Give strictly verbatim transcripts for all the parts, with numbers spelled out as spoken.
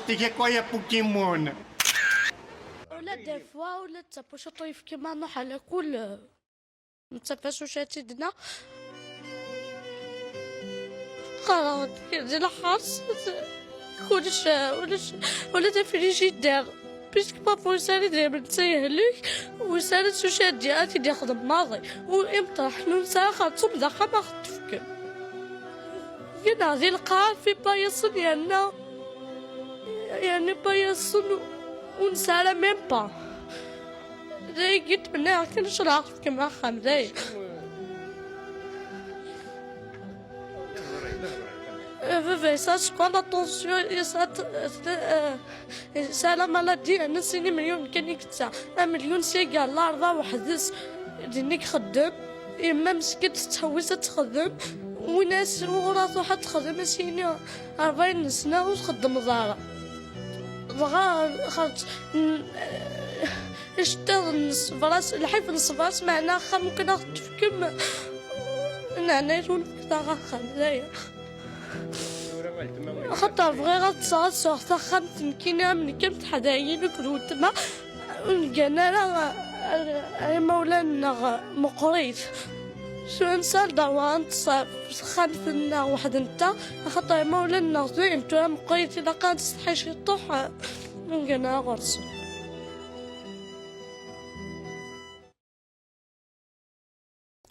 Tga quoi à Pokémon? Ula d afwa ula d tapucit ur yefki ma nuḥ ala kul. Netta fasucat-id-na. Qqareɣ-d di lḥers. Kullec ulac ula d afrijider. Puisque papa ur yesɛi idrimen netta yehlek. Ur yesɛi sucadi ad t-id-yexdem maḍi. U imṭeḥ ur nesɛi xerṣum d axxam ad ɣ-t-tefkem. Gneɣ di lqaɛa fi payasen yerna yerna payasen ur nesɛi ara même pas. Dayagi ttmenniɣ kan ccreɛ ɣef kem axxam dayen. Baba yesɛa sskeṛ, la tension, yesɛa t- t- eh, yesɛa la maladie, yerna sin imelyun kan i yesɛa. Amelyun syagi ɣer Laṛebɛa weḥd-s, din i ixeddem. Yemma meskint tettḥewwis ad texdem. Win as ɣur-a truḥ ad texdem, as yini ṛebɛin n sna ur txeddmeḍ ara. Dɣa xerǧ n- iceṭṭiḍen n ṣṣber-as, lḥif n ṣṣber-as, meɛna axxam kan ad ɣ-t-tefkem. Neɛnaya ur nefket-aɣ axxam, d aya. Axaṭer bɣiɣ ad ṭṭseɣ ad sɛuɣ taxxamt nekkini am nekk am teḥdayin akked weltma. Ur neggan ara imawlan-nneɣ meqqrit. Tura nesɛa lderwa ad neṭṭes ɣef texxamt-nneɣ weḥd-nteɣ, axaṭer imawlan-nneɣ dayen tura meqqrit, ilaq ad nsetḥi ciṭuḥ, ur neggan ara ɣur-sen.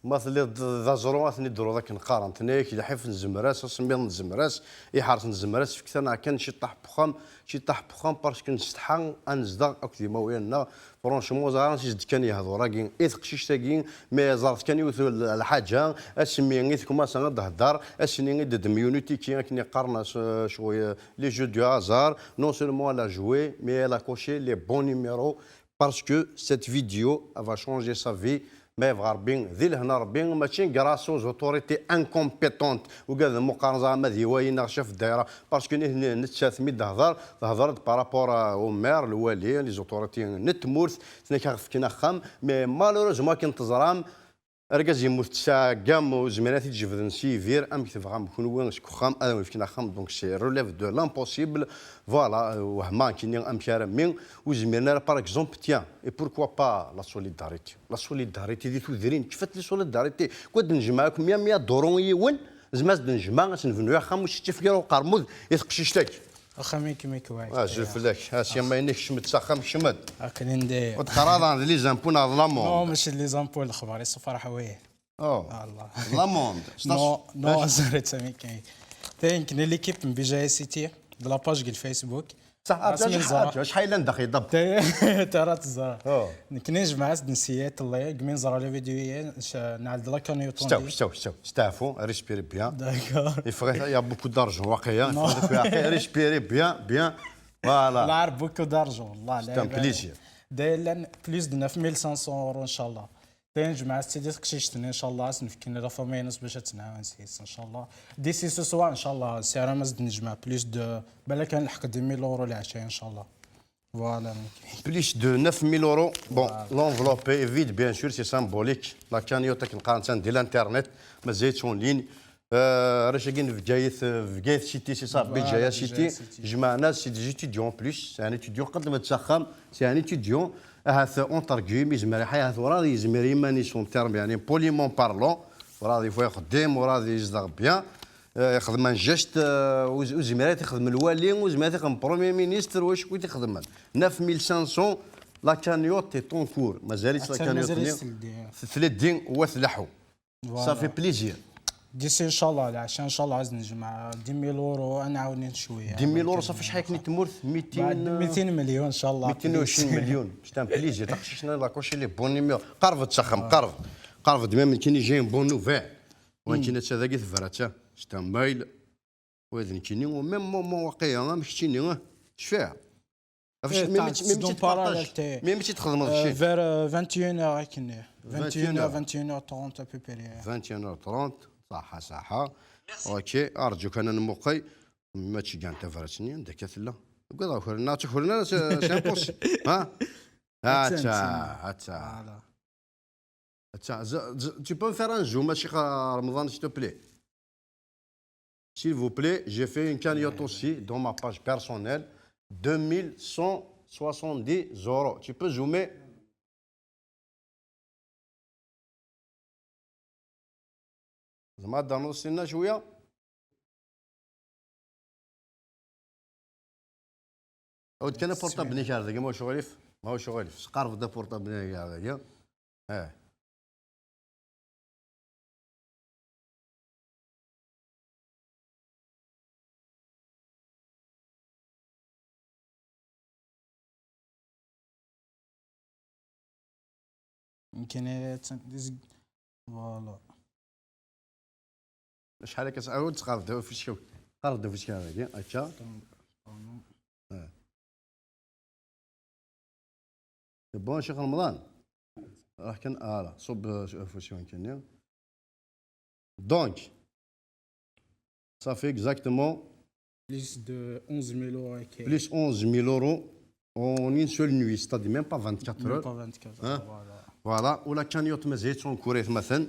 Ma telliḍ d aẓru ad ten-id-truḍ akken qqaren-ten-ak, lḥif n Zemras, asemmiḍ n Zemras, iḥers n Zemras, fket-aneɣ kan ciṭṭaḥ n wexxam, ciṭṭaḥ n wexxam, parce que nsetḥa ad nezdeɣ akked imawlan-nneɣ. Franchement, ẓer ansi d-kkan yehdur-agi i teqcict-agi, mais ẓret kan yiwet n lḥaǧa, asmi i tkumasa ad d-thedder, asmi i d-ddem unitiki akken i qqaren, euh, cɣel, euh, les jeux du hasard, non seulement elle a joué, mais elle a coché les bons numéros, parce que cette vidéo, elle va changer sa vie. Ma yebɣa Rebbi, di lehna Rebbi, mačči grâce aux autorités incompétentes, ugaden meqqaren, ẓer ma d iwayi neɣ chef de daïra, parce que nitni, nettat mi d-tehder, tehder-d par rapport à- au maire, lwali, les autorités n tmurt, tnak aɣ-fken axxam, mais malheureusement akken teẓram, argaz yemmut tesɛa gam ur zmiren ad t-id-jebden s yibir, amek tebɣam kenwi seg uxxam ad awen-fken axxam, donc c'est relève de l'impossible. Voilà, euh, wehma kini amek ara mmi, ur zmiren ara, par exemple, tiens, et pourquoi pas la solidarité? La solidarité di tudrin, kfat la solidarité. Quoi, d-nejmeɛ akk mya mya duru i yiwen, zma ad d-nejmeɛ, ad s-nebnu axxam, ur s-ittaf kra uqermud i teqcict-agi. Axxam-ik mi k-waɛi. Azul fell-ak. A si ma yenna kecmet s axxam, kecmet. Akken i ndayr. Ur d-qqar ara d les impôts neɣ d l'amende. Non, mačči d les impôts, lexbar, isuferḥ wih. Oh. Allah. L'amende. Non, non, azul, d tamikayt. Tayen kni l'équipe n Bijaya City, de la page deg Facebook. صح، عرفت شحال، شحال لنا دقيقة؟ ترى تزرع. نكني جمعت نسيت الله، قمي نزرع لي فيديو، نعد لا كانيوت. استو، استو، استو، استعفو، respirez bien. D'accord. Il faut, il y a beaucoup d'argent, واقيلا. Il faut, respirez bien, bien. Voilà. لا، beaucoup d'argent، والله. C'est un plaisir. داير لنا plus de neuf mille cinq cents euros إن شاء الله. تنجمع سيدي تقشيشتني إن شاء الله، سنفكيني la famille نص باش تنعاون سيس إن شاء الله. D'ici ce soir إن شاء الله سي رمز نجمع plus de، بالك كان لحق deux mille euros العشاء إن شاء الله. Voilà. Plus de neuf mille euros. Bon, l'enveloppe est vide, bien sûr, c'est symbolique. La cagnotte, كنقارن تان دي l'internet, مازال en ligne. آه، راه شاكين في بجاية، في بجاية سيتي، c'est ça, بجاية سيتي. جمعنا، c'est des étudiants en plus, c'est un étudiant قدم تسخم، c'est un étudiant. Ahat, entre guillemets, yezmer, ahat, ur yezmir iman-is en terme, يعني, poliment parlant, ur yefwa ixeddim, ur yezdeɣ bien, euh, yexdem un geste, euh, ur yezmir ad yexdem lwali, ur yezmir ad yexdem premier ministre, wacu i t-ixedmen. Neuf mille cinq cents, la cagnotte est en cours. Mazal-itt la cagnotte-nni. Tleddi, wa tleḥḥu. Ça fait plaisir. D'ici إن شاء الله العشاء إن شاء الله عايز نجمع dix mille euros، أنا عاوني شوية. Dix mille euros صافي شحال كني تمورت؟ ميتين، ميتين مليون إن شاء الله. ميتين وعشرين مليون. C'est un plaisir. تقشيشنا لاكوشي les bons numéros. قربت سخم، قرب. قربت même كيني j'ai une bonne nouvelle. وين كينا تسا ذاكي تفرات. C'est un mail. وهذا كيني au même moment واقيلا ما كتشيني. شفيها. Mais ماشي تخدمض شي. Vers vingt et une heures هكا. Vingt et une heures, vingt et une heures trente à peu près. Vingt et une heures trente. صحة، صحة. OK، أرجوك أنا نموقي. ماشي كاع أنت فراتني، عندك كثلة. قد أخرنا، تخرنا، c'est impossible. ها؟ هاتا، هاتا. هاتا، tu peux me faire un zoom, الشيخ رمضان, s'il te plaît. S'il vous plaît, j'ai fait une cagnotte aussi dans ma page personnelle. deux mille cent soixante-dix euros. Tu peux zoomer? زعما هضرنا سينا شويه. عاود كان portable نيك هذاك، ما هو شغل يف، ما هو شغل يف. قرب دا portable نيك هذاك. اه. يمكن هي تن-، ديز-، voilà. شحال هكا ساعة وتقرب دابا في الشكل؟ قرب دابا في الشكل هذاك، هكا. آه. C'est bon شيخ رمضان؟ راه كان، آه، لا، صب، آه، شوف شنو كاين. Donc, ça fait exactement plus de onze mille euros plus onze mille euros en une seule nuit, c'est-à-dire même pas vingt-quatre heures. Même pas vingt-quatre heures, voilà. Voilà, ولا كان يوت مازال تكون كوريت مثلا.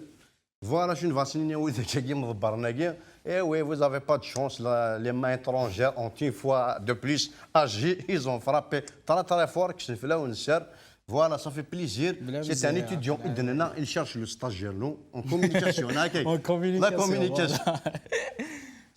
Voilà شنو فاسيني ويدك كي مضبرنا كي. Eh oui, vous avez pas de chance, la, les mains étrangères ont une fois de plus agi, ils ont frappé très très fort, كشف لها ونسر. Voilà, ça fait plaisir. C'est un étudiant, il cherche le stage ديالو en communication. En communication, la communication. Voilà.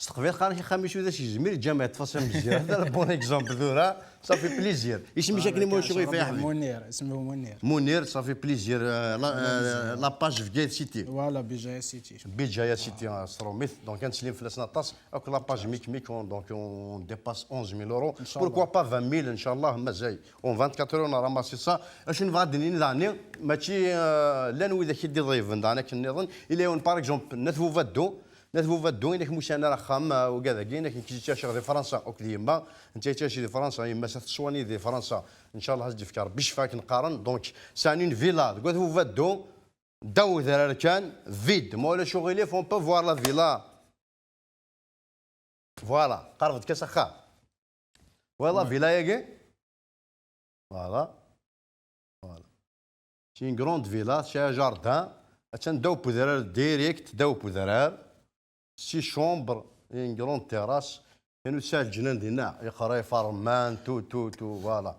استقبل خانك خميس وذا شي زميل جامعة فاس مزيان. هذا le bon exemple ذورا. Ça fait plaisir. اسمي شكلي مو شغل فيها حبيبي. منير، اسمه منير. منير, ça fait plaisir. آه، la page في جاي سيتي. Voilà, بجاية سيتي. بجاية سيتي، آه، ستروميث. Donc كنسلم في لسنا طاس. Donc la page ميك ميك, donc on dépasse onze mille euros. Pourquoi pas vingt mille, إن شاء الله, مازال. En vingt-quatre heures, on a ramassé ça. اش نبغى دنين داني؟ ماشي, آه، لان وإذا كي دي ضيف دانك النظن. إلى يوم, par exemple, نتفو فدو. نتفو فدو, إنك موسى أنا رخام, آه، وكذا كي إنك كي تشاشر في فرنسا, أو كذي ما. أنت تشاشر في فرنسا, يما ستسواني في فرنسا. إن شاء الله هزدي فكار. بش فاك نقارن. Donc, c'est une villa. تقول نتفو فدو. داو ذرار كان. Vide. ما ولا شغل, on peut voir la villa. Voilà, قربت كاس اخا. Voilà, فيلا ياكي. Voilà. Voilà. C'est une grande villa, c'est un jardin. اتان داو بودرار direct, داو بودرار. Six chambres, une grande terrasse. كانوا تسع الجنان دينا, يقرا يفرمان, tout, tout, tout, voilà.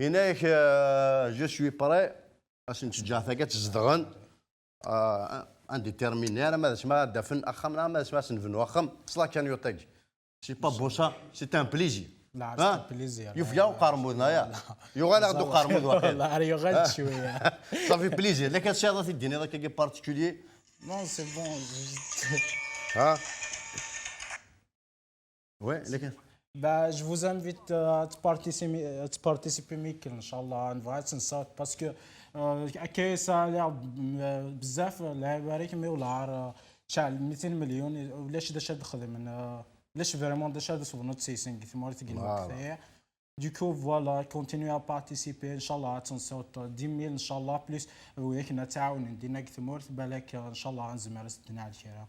هناك, آه، je suis prêt. اش نتشجع ثاكا تزدغن. آه، indéterminé, انا ما اسمع دفن اخم, انا ما اسمع سنفن واخم. صلا كان يوطيك. C'est pas beau ça, c'est un plaisir. لا, c'est un plaisir. يوفيا وقرمود هنايا. يغال غدو قرمود واحد. لا, يغال شويه. Ça fait plaisir. لكن سي هذا تديني هذاك كي particulier. Non, c'est bon. ها. Oui, لكن. Bah, je vous invite, euh, à participer, à participer ميكل, إن شاء الله, نبغى تنصات, parce que, euh, كايسة لعب, euh, بزاف لعيبة ريك مي ولا عار, آه, شحال ميتين مليون, ولا شي داش هاد خدم, آه, ولا شي فريمون داش هاد صبنو تسيسن كي ثمورت كي voilà. Du coup, voilà, continuez à participer, إن شاء الله تنصوت dix mille, إن شاء الله, plus, وياك نتعاون ندينا كي ثمورت, بالك, آه, إن شاء الله نزمر سدنا على الخير.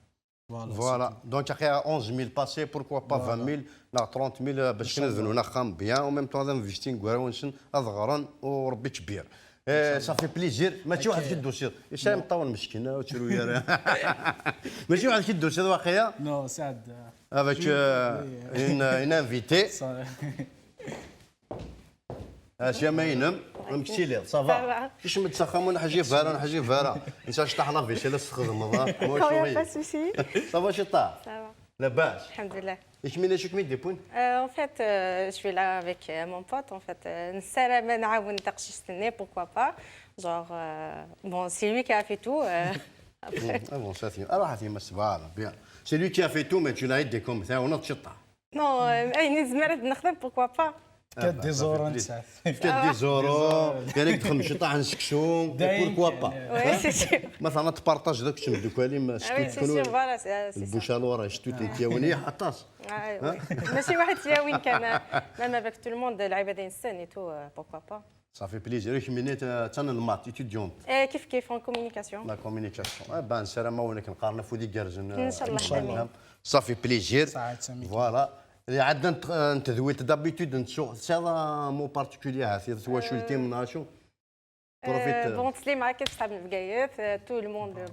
Voilà, voilà. Donc, après onze mille passés, pourquoi pas voilà. vingt mille, لا trente mille, باش كنزلوا نخام bien, en même temps, d'investir, نقراو ونسن, أضغرا, وربي كبير. إيه, ça fait plaisir. ماشي واحد كي الدوسي. يسلم طاول مسكين, وتشرو يا را. ماشي واحد كي الدوسي, واقيلا. Non, سعد. Avec, euh, une, une invitée. اش يا مينم؟ امك تيلي, ça va؟ Ça va. كيش متسخم ونحجي فارا, نحجي فارا. انت اش طاح لا فيشي لا تخدم, ما هو شوي. Pas de souci. Ça va شي طاح؟ Ça va. لاباس؟ الحمد لله. ايش من شو كمي ديبون؟ Euh, en fait, euh, je suis là avec, euh, mon pote, en fait, euh, نسرى ما نعاون نتقشي سني, pourquoi pas. Genre, euh, bon, c'est lui qui a fait tout, euh, après. Ah bon, ça c'est, alors, c'est ma سبارة, bien. C'est lui qui a fait tout, mais tu l'as aidé comme ça, on a تشطح. Non, euh, أي نزمر نخدم, pourquoi pas. كدي زورو نسات. كدي زورو, قال لك دخل مشي طاح نسكسو, pourquoi pas. Ouais, c'est sûr. مثلا تبارطاج داك الشيء دوك علي ما شتو تكونوا. Voilà, c'est ça. البوشالوره شتو تياوني حطاس. ماشي واحد تياوين كان, même avec tout le monde, العباد ينسان et tout, euh, pourquoi pas. Ça fait plaisir. كمينيت, آه, تان المات, étudiante. إيه, كيف كيف, en communication. La communication. آه, بان سلامة وينك نقارن فودي جرزن, آه, إن شاء الله. إن شاء الله. Ça fait plaisir. ساعات سامي. Voilà. اللي عندنا نت-, آه, نتذويت d'habitude نتسو, c'est un mot particulier, ها, في ثوا شو التيم ناشو. Profite. Euh, bon, تسليم على كيف صحاب البقايات, euh, tout le monde.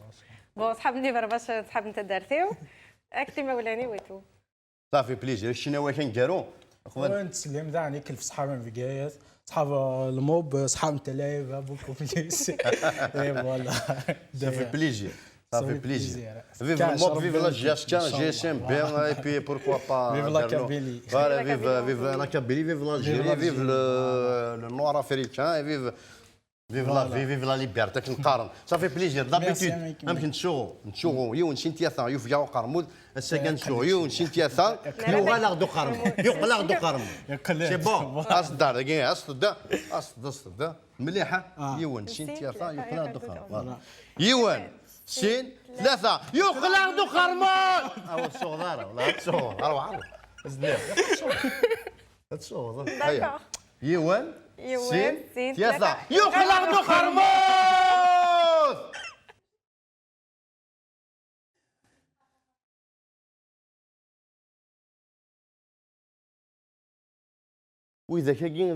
Bon, صحاب نيفر باش صحاب نتا دارتيو. اكتي مولاني ويتو. صافي, plaisir. الشناوي كنقارو. Nettsellim daɣen i lefṣaḥa n Bgayet, ṣṣḥab, euh, lmub, ṣṣḥab n tlaɛiba, beaucoup plus. Et voilà. Ça fait plaisir. Ça fait plaisir. Vive le mop, vive la G S K, G S M B, et puis pourquoi pas. Vive la Kabylie. Voilà, vive, vive la Kabylie, vive l'Algérie, vive le, le Nord-Africain, et vive, vive la vie, vive la liberté, akken qqaren. Ça fait plaisir. D'habitude, amek nettsuɣu, nettsuɣu yiwen sin tyata yufeg-aɣ uqermud, ass-agi nettsuɣu yiwen sin tyata, yuɣal-aɣ-d uqermud. Yuqel-aɣ-d uqermud. C'est bon. As-d ar dagi, as-d, as-d, as-d. Mliḥ, ha? Yiwen, sin, tlata, yuqel-aɣ-d uqermud. Voilà. Yiwen, sin, tlata, yuqel-aɣ-d uqermud! Ah, ur tsuɣeḍ ara, wala ad tsuɣeḍ. Arwaḥ, arwaḥ. Zliɣ, ad tsuɣeḍ. Ad tsuɣeḍ. Aya. Yiwen, sin, tlata, yuqel-aɣ-d uqermud! Widak-agi